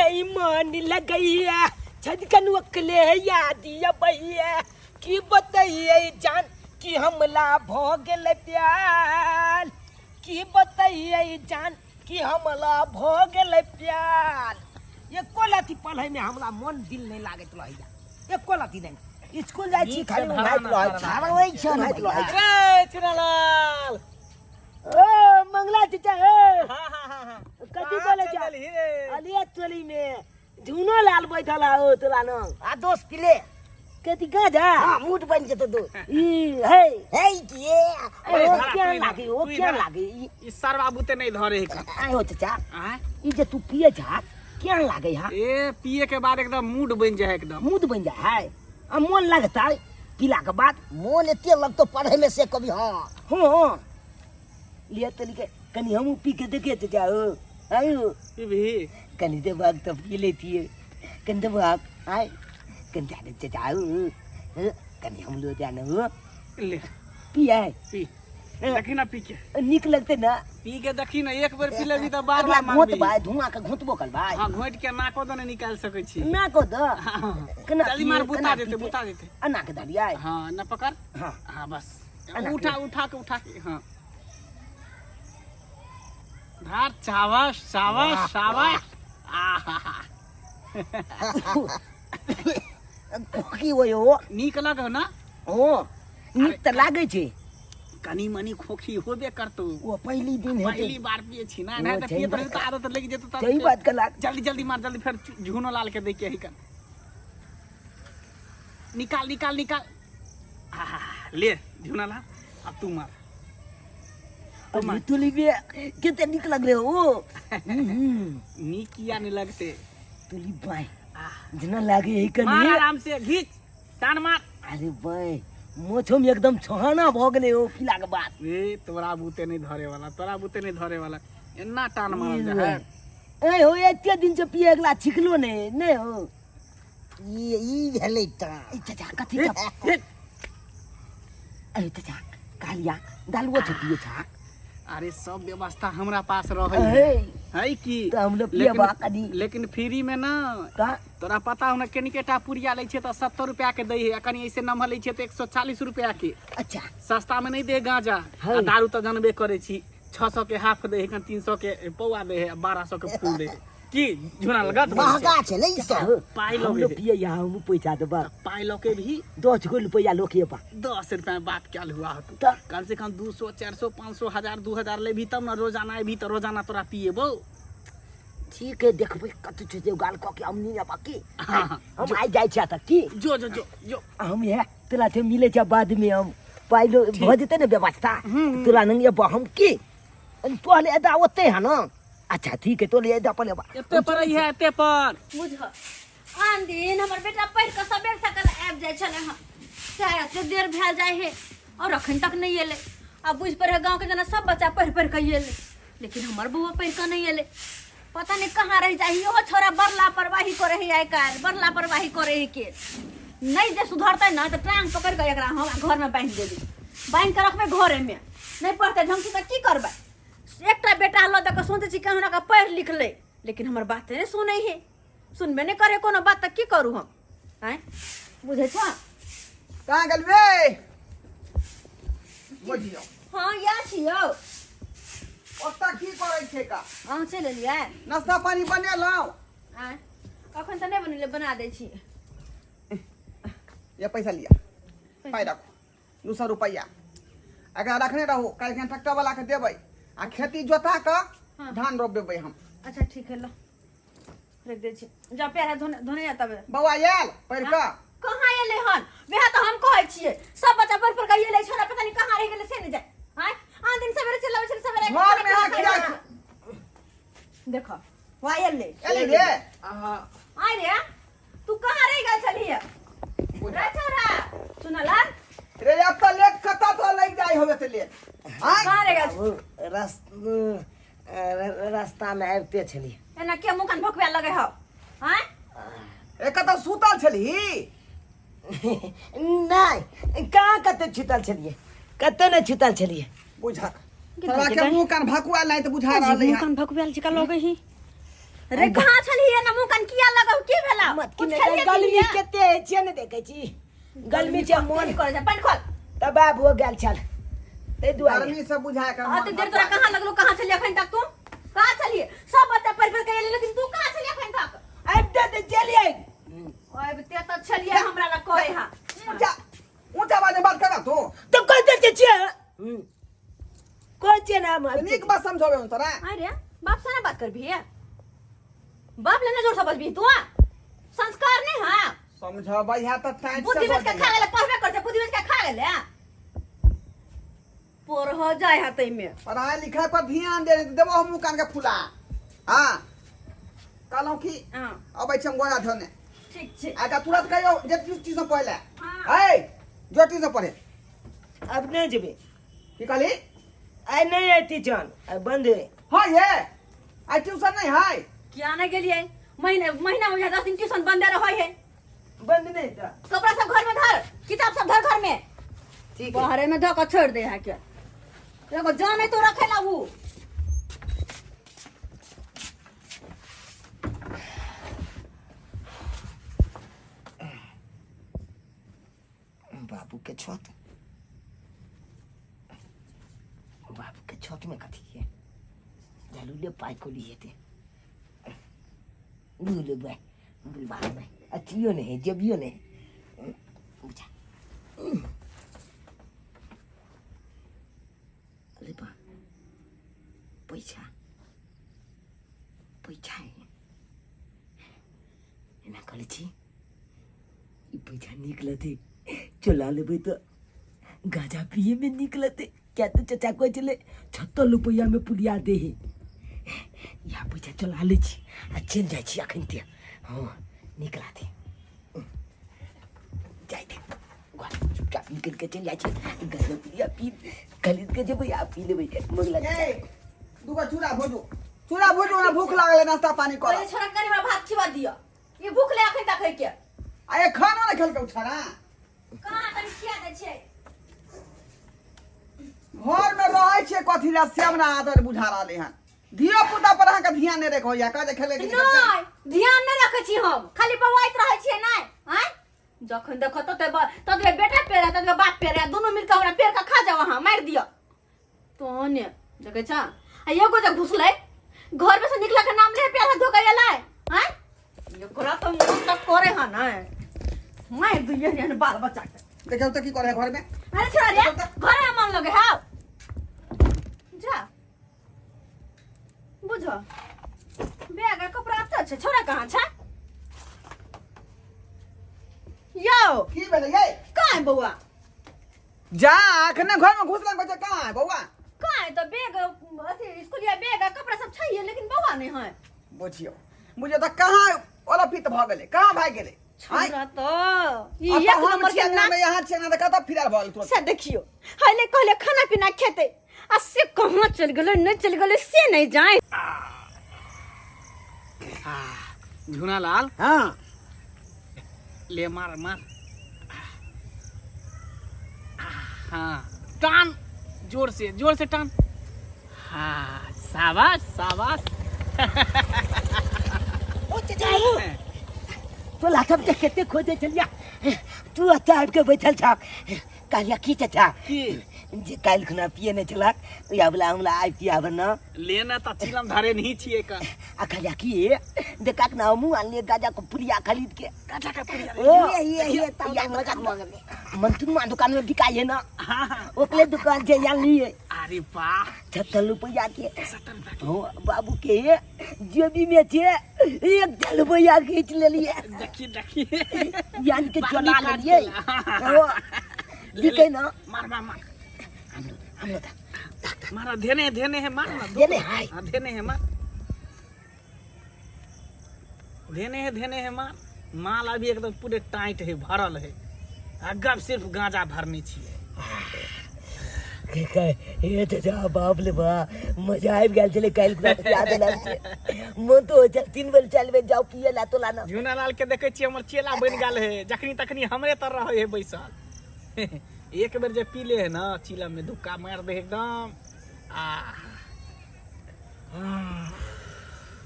नहीं मन लगैया छदकन ओकले याद अबैया की बतैयै जान कि हमला भऽ गेल प्यार की बतैयै जान कि हमला भऽ गेल प्यार। एको लाथी पढ़ैमे हमरा मन दिल नहि लागैत रहैया, एको लाथी नहि। स्कूल जाइ छी खाली उघाइत रहै छी, धरबै छौ ने उघाइत रहै छी। रे चुनालाल। ओ मंगला चाचा, ए हाँ हाँ हाँ हाँ, कथी बोले चल जा देलही रे? अलिया टोली में झुनो लाल बैठल है ओ तोरा नंग आ दोस्त पिले कथी गाजा। हाँ, मूड बन जेतो दो ई हे हे की ए, ओ धरा, क्या तू इधर, लागे ओ तू क्या इधर। लागे ई? ई सरवा बुते नहीं धरे है का। आय हो चाचा, आय? ई जे तू पिए छा क्या लागे हा? ए पिए के बाद एकदम मूड बन जाए, एकदम मूड बन जाए है आ मन लगता है पीला के बाद। मोन एते लगतो पढ़े में से कभी। हाँ हाँ, लिया तनी के कनी हम पी के देखे चाचा। हो आयो पीबी कनी दे भाग तब पी लेती है, कनी दे भाग आय कनी जाने चाचा। हो हो, कनी हम लोग जाने हो ले पिया है पी देखी ना पी के निक लगते ना। पी के देखी ना, एक बेर पी लेबी तऽ बार अगला बार घोट मांगबी। भाई धुआं के घोटबो कर भाई। हाँ, घोट के नाको दने निकाल सकै छी। ना को द केना जल्दी पिए, मार, बुता केना देते, पीते? बुता देते। अना के धरिया। हाँ ना पकड़। हाँ हाँ बस अना के। उठा उठा के उठा के। हाँ धार, शाबाश शाबाश शाबाश। आहा की होय हो? नीक लगो ना? ओ नीक तऽ लागै छै। कनी मनी खोखी होबे करतो। ओ पहली दिन हेतै। पहली बार पिए छी ना, ओ, नहीं तऽ सही पियत बात रही तऽ आदत लागि जेतौ तऽ सही बात कला। जल्दी जल्दी मार जल्दी, फेर झुनो लाल के दे के ही कर। निकाल निकाल निकाल। आहा, ले झुना लाल, अब तू मार। अरे तुली बे कते नीक लगले हो। नीक किया नहीं लगते? तुली बाय जेना लागे है कनी। मार आराम से, घीच टान मार। अरे बाय मोछो में एकदम छोहाना भ गेले हो पीला के बाद। ए तोरा बूते नहीं धरे वाला, तोरा बूते नहीं धरे वाला, एना टान मारल जा है। ए हो एते दिन से पिए अगला छिकलो नहीं नहीं हो। ई ई भेलै टा। ए चाचा कथी का? ए चाचा कहलिया दालुओ छै पिए छा। अरे सब व्यवस्था हमरा पास रहे है। ए है की तऽ हम लोग पियबा कनी। लेकिन फ्री में ना का तोरा पता हो ना, कनिकेटा पुरिया लै छै तऽ 70 रुपया के दै है, आ कनि ऐसे नम्हर लै छै तऽ 140 रुपया के। अच्छा सस्ता में नहीं दे गांजा। है। आ दारू तऽ जानबे करै छी, 600 के हाफ दे है, 300 के पौआ दे है, 1200 के फूल दे है। की झुना लगत महंगा छै ने ई सब। पाइ हम लगे लोग है। पिए यहाँ हम पैसा देबा। पाइ लके भी 10 गो रुपया लोके बा। 10 रुपया में बात क्या हुआ हो तू? तऽ? कम से कम 200 400 500 1000 2000 लेबही तब ना रोजाना अयबही तऽ रोजाना तोरा पिएबौ। ठीक है देखबै कतौ छै जे गाल कऽ के हम नहीं बाकी। हाँ, हम आइ जाइ छियै तऽ की जो जो जो जो हम इएह तोरा से मिलै छै बाद में, हम पाइ लो भऽ जेतै ने व्यवस्था तोरा नंग एबो हम की तोहले एदा ओते है ना। अच्छा ठीक है तोहले एदा पर एबा। एते पर है एते पर बुझ आन दिन हमर बेटा पढ़ि कऽ सबेर सकल आबि जाइ छलै हँ, चाहे एते देर भेल जाइ है और अखन तक नहि एलै। आ बुझि पड़े है गाँवके जेना सब बच्चा पढ़ि पढ़ि कऽ एलै, लेकिन हमर बौआ पढ़ि कऽ नहि एलै, पता नहि कहाँ रहि जाइ है। इहो छोरा बड़ लापरवाही करे है आइ काल्हि, बड़ लापरवाही करे है के नहि जे सुधरतै ने तऽ टाँग पकड़ि कऽ एकरा हम घरमे बान्हि देबै, बान्हि कऽ रखबै घरेमे। नहि पढ़तै ढङ्गसँ तऽ की करबै? एकटा बेटा लऽ दऽ कऽ सोचै छी कहुना कऽ पढ़ि लिख लै, लेकिन हमर बात नहि सुनै है, सुनबे नहि करे कोनो बात, तऽ की करू हम? आँय बुझै छौ? कहाँ गेलबे? बुझियौ। हाँ इएह छियौ। ओतऽ की करै छै का? अहाँ चलि एलियै? नाश्ता पानी बनेलहुँ? आँय अखन तऽ नहि बनेलियै, बना दै छी। ये पैसा लिया, पाइ राखू, 200 रुपैआ एकरा रखने रहू, काल्हि खन ट्रैक्टर वाला के देबै आ खेती जोता कऽ धान रोपेबै हम। अच्छा ठीक है, लो रख दै छी, जा पैर हाथ धोने धोने तब। बौआ आयल पढ़ि कऽ? कहाँ एलै हन? वएह तऽ हम कहै छियै, सब बच्चा पढ़ि पढ़ि कऽ एलै, छोरा पता नहि कहाँ रहि गेलै से नहि जाय। आँय आन दिन सवेरे चलि अबै छलै, सवेरे घर मे अहाँ किया छी? देखो वहाँ एलै। एलै रे। आय रे तू कहाँ रहि गेल छलही रे छोरा सुनलाल? रे अब तऽ लेट कतऽ तो लागि जाइ होबे तऽ लेट। आँय कहाँ रहि गेल? रास्ता में आबिते छलियै। एना के मुँह कान भोकबे लगे हौ? आँय ए कतऽ सुतल छलही? नहि कहाँ कतऽ छुतल छलियै, कतऽ नहि छुतल छलियै। बुझा तोरा के मुँह कान भकुआ नहि तऽ बुझा रहलै मुँह हँ। कान भकुआयल छिका लगे ही। रे कहाँ छलियै ना मुँह कान किया लगौ की भेला मत की कुछ नहि खेलियै गर्मी पिलियै? कते होइ छै ने देखै छी गर्मी छै मोन करे छै पानि खोल तबाह भऽ गेल छल ताहि दुआरे गर्मी से बुझाय कर अते देर तोरा कहाँ लगलो कहाँ छलियै अखन तक तू कहाँ छलियै सब बच्चा पढ़ि पढ़ि के एलै लेकिन तू कहाँ छलियै अखन तक आबिते तऽ चलियै आबिते तऽ छलियै हमरा लग करे हा ऊंचा ऊंचा आवाज में बात कर तू तऽ कहि दै छियै कहै छियै ने हम नीक बात समझावे हम तोरा अरे बाप से ना बात करबी है बाप लेने जोर से बजबी तू संस्कार नहीं है समझाबै है त टाइट से बुद्धि बेच के खा गेले पढ़बे कर छै बुद्धि बेच के खा गेले पढ़ जाय है तै में पढ़ाई लिखाई पर ध्यान दे देबो हम मुँह कान के फुला हाँ कहलहुँ कि हाँ अबै छी हम गोरा धोने ठीक छै आ तुरंत कहियो जे ट्यूशन पढ़े हाँ। ए जो ट्यूशन पढ़े अब नहि जेबै की कहली आइ नहि अयती जन आइ बंद है हाँ ये आइ ट्यूशन नहीं है किया नहीं गेलियै महीने महीना में 10 दिन ट्यूशन बंदे रहै है बंद नहीं था कपड़ा सब घर में धर किताब सब धर घर में ठीक है बाहरे में धो के छोड़ दे है के एगो जाने तो रखे ला उ बाबू के छत बाबू के छत में कथी है जलूले पाई को लिए थे दूले भाई बुलबा में अथियो नहीं जबियो नहीं बुझा अरे बा पैसा पैसा है एना कहले छी ई पैसा निकलते चला लेबै तऽ गांजा पिए में निकलते क्या तो चचा कहै छलै 76 रुपैआ में पुलिया दे है इएह पैसा चला लै छी आ चलि जाइ छी अखन ते हँ निक लागतै जाइ दे घर चुपचाप निकलि कऽ चलि जाइ छी गांजा पुलिया पी खरीद कऽ जेबै आ पी लेबै मगला ए दूगो चूड़ा भुजू चूड़ा भुजू ना भूख लागल है नाश्ता पानी कर पहिले छोरा के हमरा भात खिवा दिअ ई भूख ले अखन तक है के आ ये खाना नहीं खेलके उठा कहाँ तनी खिया दै छियै घर में रहै छियै कथी ला से हमरा आदत बुझा रहलै हन धियो पुता पर अहाँके ध्यान नहि रखो या कहे खेले के नहि ध्यान नहि रखै छी हम खाली बौआइत रहै छियै नहि आँय जखन देखो तते ततबे बेटा पेड़ है ततबे बाप पेड़ है दुनू मिलके हमरा पेड़ के खा जाओ अहाँ मारि दिअ तहने देखै छ आ एगो जे घुसलै घर में से निकला के नाम ले पेड़ धोके एलै आँय एकरा तो मन तक करे हन मारि दिए ने बाल बच्चा के देखियौ तऽ की करे है घर में अरे छोड़ा रे घर में मन लगे है जा बुझो बैग आ कपड़ा अच्छा छै छोड़ा कहाँ छै यौ की भेलै यै कहाँ है बौआ जा अखने घर में घुसला बच्चा कहाँ है बौआ कहाँ है तो बैग अथी स्कूलिया बैग आ कपड़ा सब छै लेकिन बौआ नहीं है बुझियौ बुझियौ तऽ कहाँ ओलपित भऽ गेलै कहाँ भागि गेलै आँय? छोड़ा तो ई आ एक तऽ हम नंबर के छियै ना अंगना में यहाँ छियै अंगना तऽ कतऽ फिरार भऽ गेल तुरंत से देखियो हले कहले खाना पीना खेते आ से कहाँ चल गेलै नहीं चल गेलै से नहीं जाए झूना लाल हाँ ले मार मार हाँ टान जोर से टान हाँ शाबाश शाबाश ओ चचा ओ तो लाखम के कते खोजे चलिया तू एतऽ आबि के बैठल छह कहलिया की चचा की जे काल्हि खुना पिए नहि छलक उएह वला हमरा आइ पियाब न लेना तऽ चिलम धरे नहीं छियै का आ कहलिया की देखा ना हमहूँ आनलियै गाजा के पुड़िया खरीद के गाजा के पुड़िया ओ ये ये ये तब या मजा भऽ गेलै मंटुनमा दुकान में बिकाइ है ना हाँ हाँ ओकरे दुकान से आनलियै अरे वाह 76 रुपया के 70 रुपया के हो बाबू के जेबी में छे एक रुपया खींच लेलिए देखिए देखिए यान के बानी चला काट लेलिए के हो बिकै ना मार मार मार हम लोग मारा धेने धेने है मार ना धेने है। हाँ धेने है मार धेने है धेने है मार माल अभी एकदम पूरे टाइट है भरल है आ गप सिर्फ गांजा भरने छियै हे चाचा बाप रे बा मजा आबि गेल छलै काल्हि खुना पिया देलक से मन तो होइ छल 3 बेर 4 बेर जाउ पिए ला तो लाना झूना लाल के देखे छियै हमर चेला बनि गेल है जखनी तखनी हमरे तर रहे है बैसल एक बेर जे पी ले है ना चिलम में धुक्का मार दे एकदम आ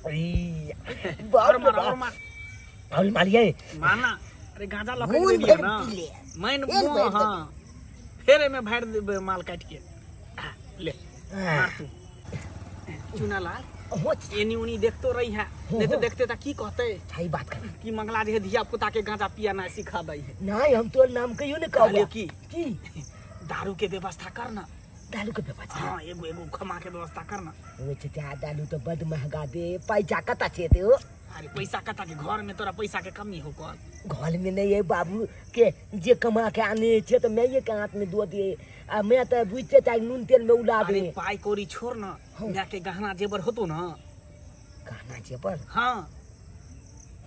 ई, और बाप रे मार और बाप। मार। और मारिए। मारना। अरे गांजा लपेट मोन देलियै भरि ना। पी ले। मैन फेर मुँह, भरि। हाँ, फेर एहिमे भरि देबै माल काटि के। आ, ले मार तू चुना लाल। हो। एनी ओनी देखतो रही है, नहीं तो देखते त की कहते? सही बात कर। कि मंगला जे है धिया पुता के गांजा पिया ना सिखा दै है। नहीं, हम तो नाम कहियो ने कहबो। कहलियो की? की? दारू के व्यवस्था कर ना। दारू के व्यवस्था? हाँ, एगो एगो खमा के व्यवस्था कर ना। ओ चचा, दारू तो बड महंगा दे, पैसा कता छे ते हो? अरे पैसा कता के, घर में तोरा पैसा के कमी हो कल? घर में नहीं है बाबू के, जे कमा के आने छे तो मैं ये के हाथ में दो दिए, आ मैं तो बुझते चाहे नून तेल में उड़ा अरे दे। पाई कौड़ी छोड़ ना। हाँ। मैं के गहना जेबर होतो ना? गहना जेबर? हाँ।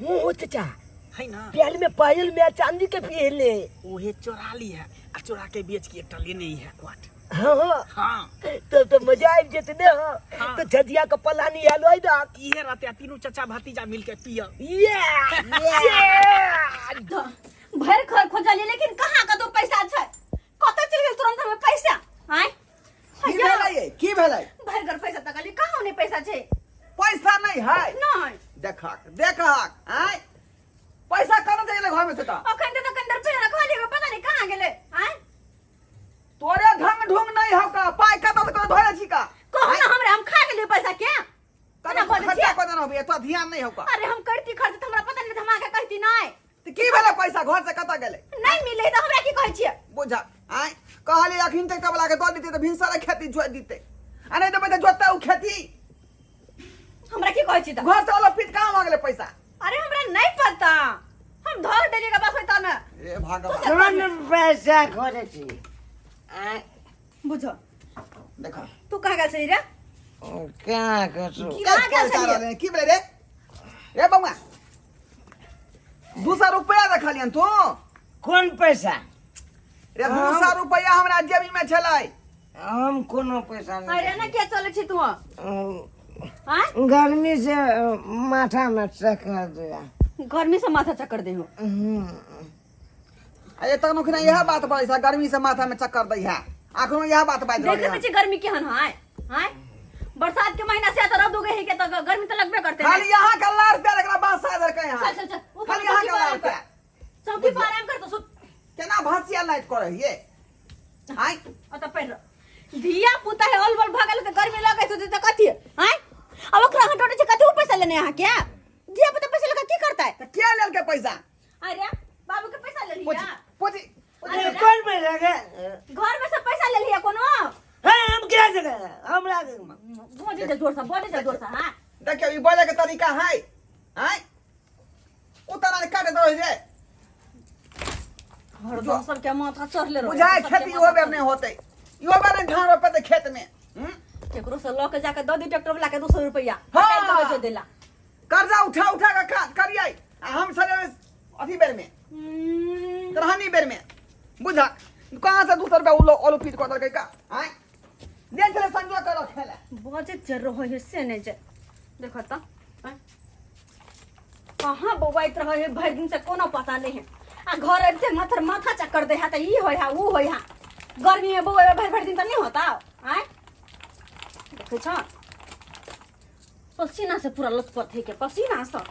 हो हो चचा। है ना? प्याल में पायल में चांदी के पहले। ओहे चोरा ली है आ चोरा के बेच के एकटा लेने ही है क्वाट। हाँ हाँ। हाँ। तो मजा आबि जेतै ने। हाँ। हाँ। तो झजिया के पलानी आलो है ना। इहे रहते आ तीनू चचा भतीजा मिल के पिय। ये ये। भरि घर खोजलियै लेकिन कहाँ कतौ पैसा छै? कतऽ चलि गेल तुरंत में पैसा? आँय? की भेलै ये? की भेलै? भरि घर पैसा तकलियै, कहाँ नहि पैसा छै? पैसा नहीं है? नहि। देखक देखक, आय पैसा कहाँ चलि गेलै घर में से? तऽ अखन तऽ कंदर पे रखलियै, पता नहि कहाँ गेलै। आँय? तोरे ढंग ढूंग नहीं हौ का, पाइ कतऽ से कतऽ धोले छी का? कहू ना हमरा, हम खा गेलियै पैसा के। कने केना बजै खर्चा छियै? कऽ देना होबे, तो ध्यान नहीं हौ का। अरे हम करती खर्च तऽ हमरा पता नहि, तऽ हम अहाँके कहती नहि। तऽ की भेलै, पैसा घर से कतऽ गेलै? नहि मिलै तऽ हमरा की कहै छियै? बुझा, आय कहली अखन ट्रैक्टर वाला के दऽ दितै तऽ भिनसरे खेती जोति दितै, आ नहि देबै तऽ जोततै ओ खेती? हमरा की कहै छी तऽ? घर से वाला पीट कहाँ भऽ गेलै पैसा? अरे हमरा नहीं पता, हम धर देलियै के बस होता ने। ए भगवान। कोन पैसा खोजै छी? आँय? बुझो। देखो। तू कहाँ गेल छली रे? कहाँ कसो? कहाँ गेल छलियै? की भेलै रे? रे बौआ, 200 रुपया रखलियन तू। कोन पैसा? रे, 200 रुपया हमरा जेबी में छलै। हम कोनो पैसा नहीं। अरे ना, क्या चलै छी तू? आँय? गर्मी से माथा में चक्कर दिया। गर्मी से माथा चक्कर दे हो? अरे तखनो खिना इएह बात बजै छै, गर्मी से माथा में चक्कर दै है, अखनो इएह बात बाजि रहल देखे है। छी गर्मी केहन है? आँय, बरसात के महीना से तो रौद उगे है के, तो गर्मी तो लगबे करते। खाली यहाँ के लार रुपया एकरा बासा देलकै यहाँ। चल चल चल, ऊपर। खाली यहाँ चौकी के पर लार आराम कर। रुपया। चौकी पर आराम कर तो सुत। केना भसिया लाइट करै हिये आय? ओतऽ पढ़ि रह। धिया पुता है, ऑल बल भगल तऽ गर्मी लगै छै तऽ कथी? आँय, अब ओकरा हटोटे छै, कथी पैसा लेने अहाँके? धिया पुता पैसा लगा की करतै? तऽ के लेलकै पैसा? अरे बाबू के पैसा ले पूछि लिया। पूछि। अरे कोन पैसा के? घर में से पैसा ले लिया कोनो। हाँ, हम क्या जगह हमरा? बोले जा जोर से, बोले जा जोर से। हाँ। देखियौ, ई बोले के तरीका है? आय उतना काटे दो जे। हरदम सबके माथा चढ़ले रहे। बुझाय सबके खेती माथा इहो बेर नहीं होते, इहो बेर नहीं धान रोपेते खेत में। हम्म? केकरो से लऽ के जाके दऽ दी ट्रैक्टर वाला के 200 रुपया। हाँ। काटि देबै देला। कर्जा उठा उठा के खा करियै आ हम सरे अथी बेर में तरहनी बेर में। बुझा, कहाँ से 200 रुपया उलो ओलो पीट कऽ देलकै का? आय देन छलै संजो के रखे ला। बजैत जे रहै है से नहि जे देखो तऽ। आँय? कहाँ बौआइत रहै है भरि दिन से कोनो पता नहीं है, आ घर अबिते माथर माथा चक्कर दे है, तऽ ई होइ है ऊ होइ है। गर्मी में बौआ भरि भरि दिन तऽ नहीं होता। आँय, देखै छ, पसीना से पूरा लथपथ है के पसीना से।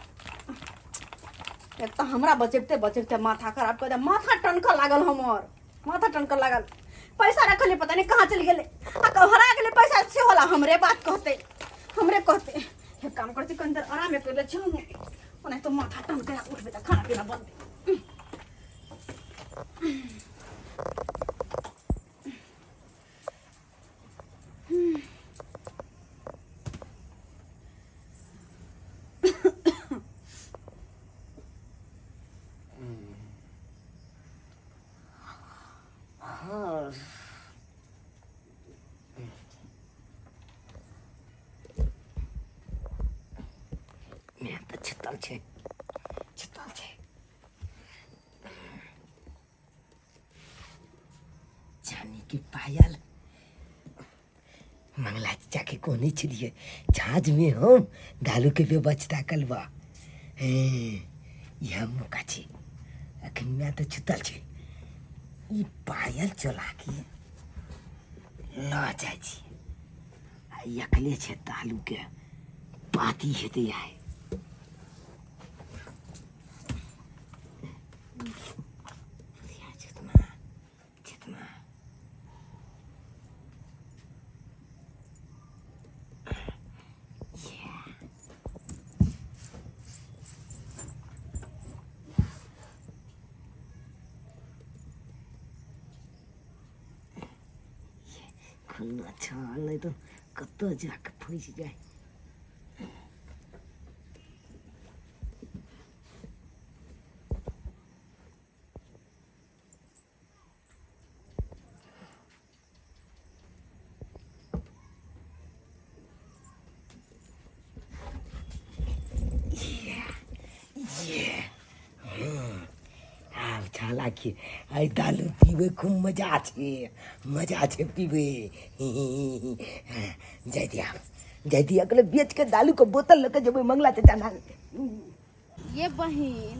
एक तऽ हमरा बचेबते बचेबते माथा खराब कर दे, माथा टनकऽ लागल, हमर माथा टनकऽ लागल। पैसा रखलियै, पता नहीं कहाँ चलि गेलै, आ हरा गेलै पैसा से होला। हमरे बात कहते, हमरे कहते। एक काम करती, कनी देर आरामे कर लै छी हम, ओना तो माथा टनकै। उठबै तऽ खाना पीना बनतै। मैं तऽ छुतल छै, छुतल छै। चानी के पायल मंगला चाचा के कोने छलिए, झाँझ में हम दालू के व्यवस्था कलबा। हे, इएह मौका छै। अखन मैं तऽ छुतल छै, ई पायल चोला के लऽ जाइ छी, आ अकले छै दालू के। पाती हेतै आइ। जितना जितना खुल्ला छ नहि तऽ कतऽ जाके फँसि जाय। आब छाला के आइ दालू पीबै खूब मजा छै, मजा छै पीबै। जाय दिया जाय दिया, कहले बेच के दालू के बोतल लऽ के जेबै मंगला चाचा लग। ये बहिन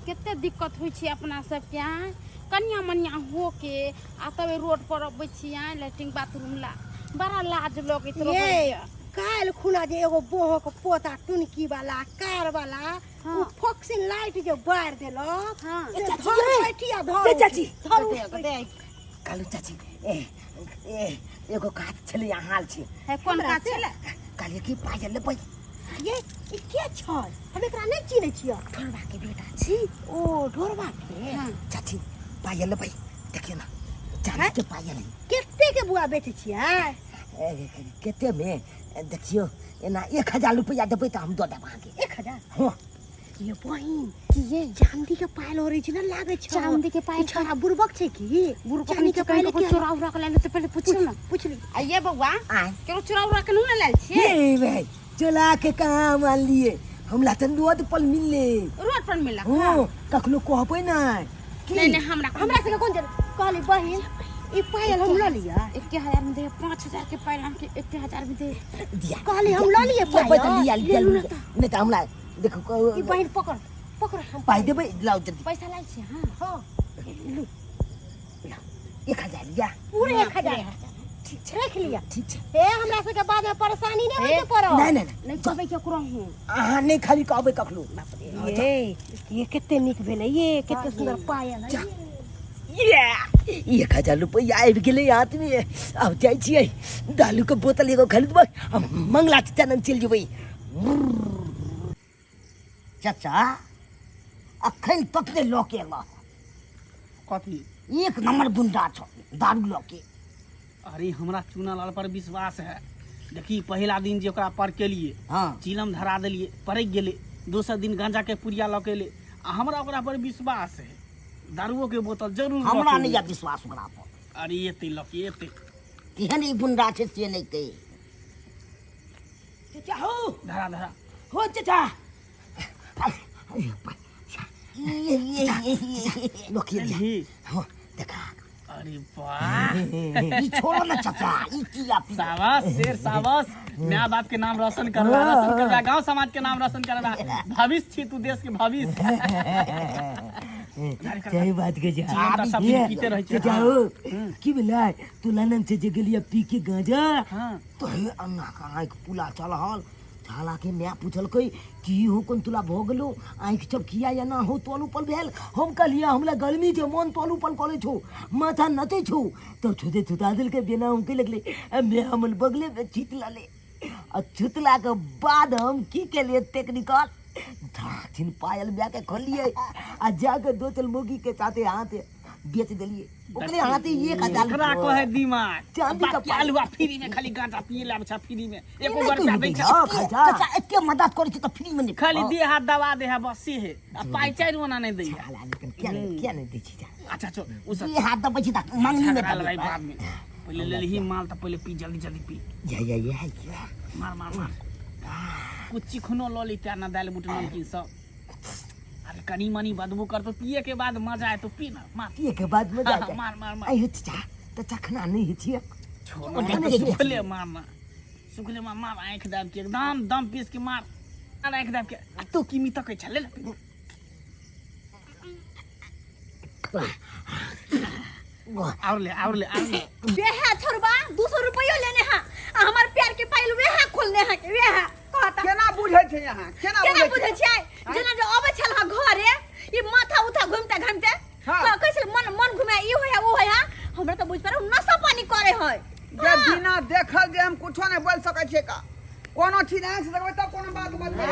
कते दिक्कत होइ छै अपना सबके आँय, कनिया मनिया होके आ तब रोड पर अबै छी आँय लैट्रिन बाथरूम ला बड़ा लाज लगैत ये रहैया। काल्हि खुना जे एगो बोहक पोता टुनकी वाला कार वाला हाँ। उ फोक्सिन लाइट जे बारि देलक हाँ। से चाची, धर ये। बैठिया धर ये चाची। धर दे, दे। कालू चाची ए ए एगो काज छलै अहाँ छी। है कोन काज छलै? कहलियै कि पायल लेबै। ये ई के छै? हम एकरा नहि चिन्है छियै। ढोरबा के बेटा छी। ओ ढोरबा के? हाँ। चाची पायल लेबै, देखियौ ने चांदी के पायल है। कते के बुआ बेचै छियै? ए, कते में देखियौ एना 1000 रुपया देबै तऽ हम दऽ देब अहाँके। 1000? हँ। ये बहिन की ये? चांदी के पायल ओरिजिनल लागै छै। चांदी के पायल ई छोरा बुड़बक छै की? बुड़बक चांदी के पायल के चोरा उरा के लायल तऽ पहिले पूछियौ ने। पूछली। आ ये बौआ आय। केकरो चोरा उरा के नहि ने लायल छियै? हे भाई चोरा के कहाँ मानलिए, हमरा तऽ रोड पर मिलले। रोड पर मिललक? हँ, कखनो कहबै नहि की? नहि नहि हमरा हमरा सबके कोन जरूरत? कहली बहिन ई पायल हम लऽ लिअ। 1000 में दे, 5000 के पायल हम के 1000 में दे। दिया। कहली हम लऽ लिअ लेबै तऽ पायल। लिअ, लिअ, ले लू लिअ। ने तऽ। नहि तऽ हमरा देखो ई बहिन पकड़ पकड़, हम पाइ देबै, लाउ जल्दी। पैसा लायल छी? हाँ। हाँ। लू। 1000 लिअ। पूरे 1000। ठीक छै। रख लिअ। ठीक छै। हे हमरा सबके बाद में परेशानी नहि होइके पड़त। नहि नहि नहि नहि कहबै केकरो हूँ। अहाँ नहि खाली कहबै कखनो। ये ये कते नीक भेलै, ये कते सुंदर पायल है। ये 1000 रुपया आबि गेलै हाथ में। आब जाइ छियै दालू के बोतल एगो खरीदबै आ मंगला चाचा लग चलि जेबै। चाचा अखन तक नहि लऽ के एलह। कथी? एक नंबर गुंडा छौ दारू लऽ के। अरे हमरा चूना लाल पर विश्वास है। देखी पहिला दिन जे ओकरा पर केलिए, हाँ। चिलम धरा देलिए, पड़कि गेलै। दोसर दिन गांजा के पुड़िया लऽ के एलै आ हमरा ओकरा पर विश्वास है। दारुओ के बोतल जरूर हमरा लऽ के नहि यऽ एबै। विश्वास ओकरा पर। अरे एतै लऽ के एतै। केहन ई गुंडा छै से नहि कहि। चाचा हो। धरा धरा। हो चाचा। लोकी एलही? हाँ, देखा। अरे वाह। ई छोड़ो ना चाचा, ई की आप शाबाश शेर शाबाश, माय बाप के नाम रोशन करवा, रोशन करवा, गांव समाज के नाम रोशन करवा, भविष्य छी तू देश के भविष्य। सही बात के जा। जीवन तऽ सब दिन पीते रहै छै। चाचा हो, की भेलै तू लनन से जे गेलियै पी के गांजा, हाँ। तो हे अन्ना के आँखि पुला चल हल। हालांकि माय पूछलकै की हो कोन तुला भऽ गेलो, आँखि सब किया एना हो तोल उपल भेल। हम कहलियै हमरा गर्मी छै, मन तोल उपल करै छौ, माथा नचै छौ। तब छुते छुता देलकै बिना हम की लगलै। आ माय हमर बगले में छीत लले आ छुतला के बाद हम की केलियै टेक्निकल धाथिन पायल माय के खोलियै आ जाके दो चल मोगी के साथे हाथ बेच देलियै। ओकरे हाथे 1000 एकरा रुपया। कहे दिमाग। चांदी का बाकी पायल। आलुआ फ्री में खाली गांजा पिए ला अच्छा फ्री में एको नहि रुपया कहियो दै छै। हाँ, खर्चा। चाचा एते मदद करै छै तऽ फ्री में नहि। खाली देह हाथ दबा दे है बस से है। आ पाइ चारि आना नहि दै है। साला, लेकिन किया नहि, किया नहि दै छै जा? अच्छा चल, उ सब देह हाथ दबै छै तऽ मंगनी में झगड़ा दबै। लड़ाई बाद में। पहिले लेलही माल तऽ पहिले पी, जल्दी जल्दी पी। या, या, या, या। मार मार मार। कुछ चिकनो लऽ लेते ना दालि बुट नमकीन सब। अरे कनी मनी बदबू करतो, पिए के बाद मजा आए तो पी ना, मार। पिए के बाद मजा आए। मार मार मार। आइयो चाचा, तऽ चखना नहि होइ छियै। छोड़ ओ ना, नहि सुखले मार ना। सुखले मार, मार आँखि दाबि के एकदम दम पीस के मार। मार आँखि दाबि के। आ तू की मी तकै छले ले। और ले, और ले, और ले। वेहा छोड़बा 200 रुपयो लेने हा, आ हमार प्यार के पायल वेहा खोलने हा के वेहा कहता केना बुझै छै अहाँ केना केना बुझै बुझै छै छियै जेना जे अबै छल हँ घरे ई माथा उथा घुमते घुमते हाँ। कहै छल मन मन घुमे ई होय ओ होय हमरा तऽ बुझ पड़े नशा पानी करे है जे बिना देखल जे हम कुछो नहि बोल सकै छियै का कोनो चीज आँखि से देखबै तब कोनो बात बजबै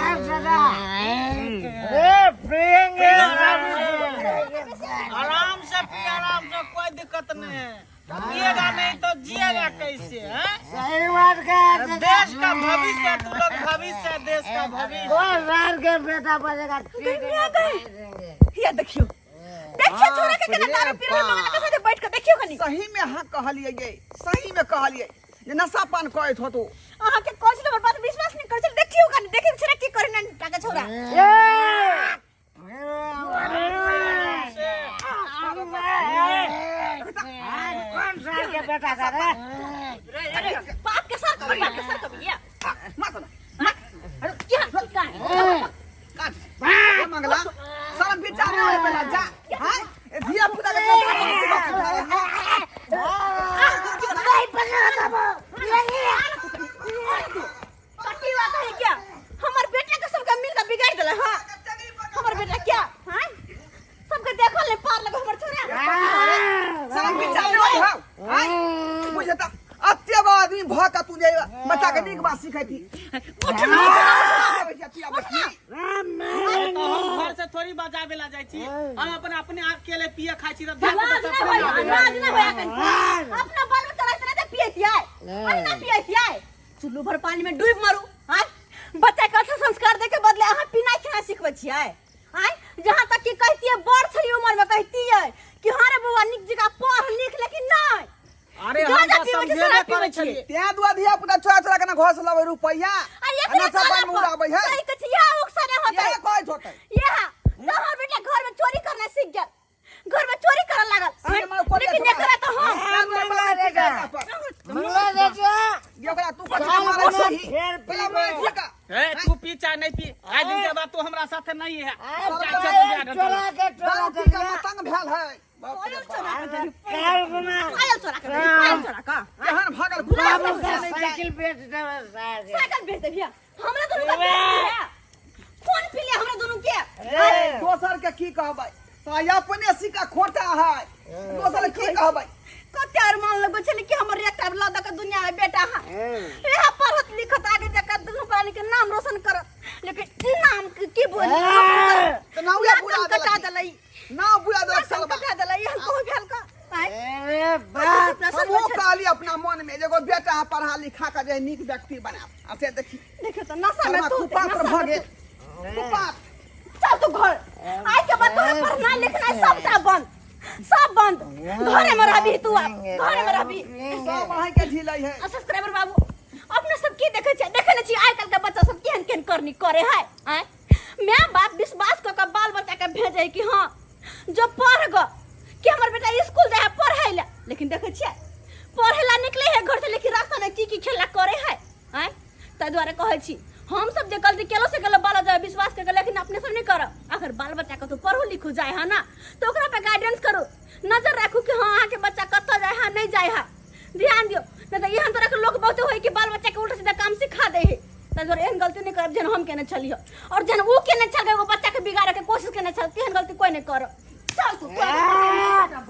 ए पियेंगे आराम से पी आराम से कोई दिक्कत नहीं है पिएगा नहीं तो जिएगा कैसे हैं? सही बात कहा देश का भविष्य है, तू लोग भविष्य है देश का भविष्य कोई सार के बेटा बनेगा या देखियो देखियो छोरा के केना दारू पी रहल मंगला के साथे बैठ के देखियो कनी सही में अहाँ कहलियै ये सही में कहलियै जे नशा पान करैत होतू अहाँ के कहै छलै हमर बात विश्वास नहीं करै छलै देखियो कनी देखियो छोरा की करे ना टाका छोरा कौन सार के बेटा था रे बाप के सर कभी बाप के सर कभी या मार अरे क्या की का काट ए मंगला शरम विचार नहीं होए पहला जा हां ए धिया पुता के नशा पान के सिखाए नहीं पकड़ा था वो कटी बात है क्या हमर बेटा के सबके मिल के बिगाड़ देले हां हमर बेटा क्या हां सबके देखल ले पार लगे हमर छोरा शरम विचार नहीं होए हां हां बुझता अत्ते बड़ा आदमी भ के तू जे बच्चा के नीक बात सिखै थी उठ ना तो हम घर से थोड़ी बजावे ला जाइ छी हम अपन अपने अकेले पिए खाइ छी त धिया लाज पुता नहीं सब होय थोड़ी लाज नहीं होय अपना बाल बच्चा रहते ना पियत आय अरे ना पियत आय चुल्लू भर पानी में डूब मरू आय बच्चा के अच्छा संस्कार दे के बदले अहाँ पीना खेना सिखबै छियै आय जहाँ तक कि कहतियै बड़ छली उम्र में कहतियै कि हाँ रे बौआ नीक जकाँ पढ़ लिख लेकिन नहीं अरे हम गांजा तो पीबै छी समझेबे शराब करै पीबै छियै छलियै तें दुआ धिया पुता चोरा चोरा के ना घर से लाबै रुपैया आ आ नशा पान में उड़ाबै है सही कहै छी इएह उकसाने होतै इएह कहैत होतै इएह तऽ हमर बेटा घर में चोरी करना सीख गेल घर में चोरी करऽ लागल से हमर कोरिया लेकिन छोड़ा। एकरा तऽ हम मंगला बेटा मंगला बेटा ये ओकरा तू कथी के मारै छही फेर पहला मारै छी का ए तू पी चाहे नहीं पी आज दिन के बाद तू हमरा साथे नहीं है जा चल जा चोरा के चोरा दारू पी के मतंग भेल है बाप रे पायल चोरा के देली, काल गुना पायल चोरा के देली, पायल चोरा के केहन भागल गुलाब बाबू का साइकिल बेच देवे सार के साइकिल बेच देबिया हमरा दुनू के बेच दिया कौन पी लिया हमरा दुनू के दोसर के की कहबै तऽ अपने सिक्का खोटा है दोसर के की कहबै कते अरमान लगबै छलै कि हमर एकटा लऽ दऽ के दुनिया में बेटा है इएह पढ़त लिखत आगे जाके दुनू प्राणी के नाम रोशन करत लेकिन नाम के की बोली तऽ नावे बुरा कटा देलक देलै नाव बुरा देलक नाम सालबा कटा देलै एहन कहू भेल का आँय? अरे बाप सपना हमहूँ सब कहली अपना मन में जे एगो बेटा पढ़ा लिखा के जे नीक व्यक्ति बनाब आ से देखी देखियो तऽ नशा में सालबा तू कुपात्र भऽ गेल कुपात्र चल तू घर आइ के बाद तोरा पढ़ना लिखना सबटा बंद सब बंद घरे में रहबी तू आब घरे में रहबी सब अहाँके झिलै है आ सब्सक्राइबर बाबू अपने सब की देखै छियै देखै नै छियै आइ काल्हि के बच्चा सब केहन केहन करनी करे है आँय माय बाप विश्वास कऽ के बाल बच्चा के भेजै कि हँ जो पढ़ गो कि हमर बेटा स्कूल जाइ है पढ़ै लए लेकिन देखै छियै पढ़ै लए निकले है घर से लेकिन रास्ता में की की खेला करे है आँय ताहि दुआरे कहै छी हमसब जे गलती केलहुँ से केलहुँ बाल बच्चा विश्वास कऽ के लेकिन अपने सब नहि करब अगर बाल बच्चा कतहु पढ़ू लिखू जाइ है ना तऽ ओकरा पर गाइडेंस करू नजर राखू कि हँ अहाँके बच्चा कतऽ जाइ है नहि जाइ है ध्यान दियौ नहि तऽ एहन तरहके लोक बहुते होइ कि बाल बच्चाके उल्टा सीधा काम सिखा दै है ताहि दुआरे एहन गलती नहि करब जेहन हम केने छलियै आओर जेहन ओ केने छल एगो बच्चाके बिगाड़ैके कोशिश केने छल तेहन गलती कोइ नहि करब चल तू तू आगे।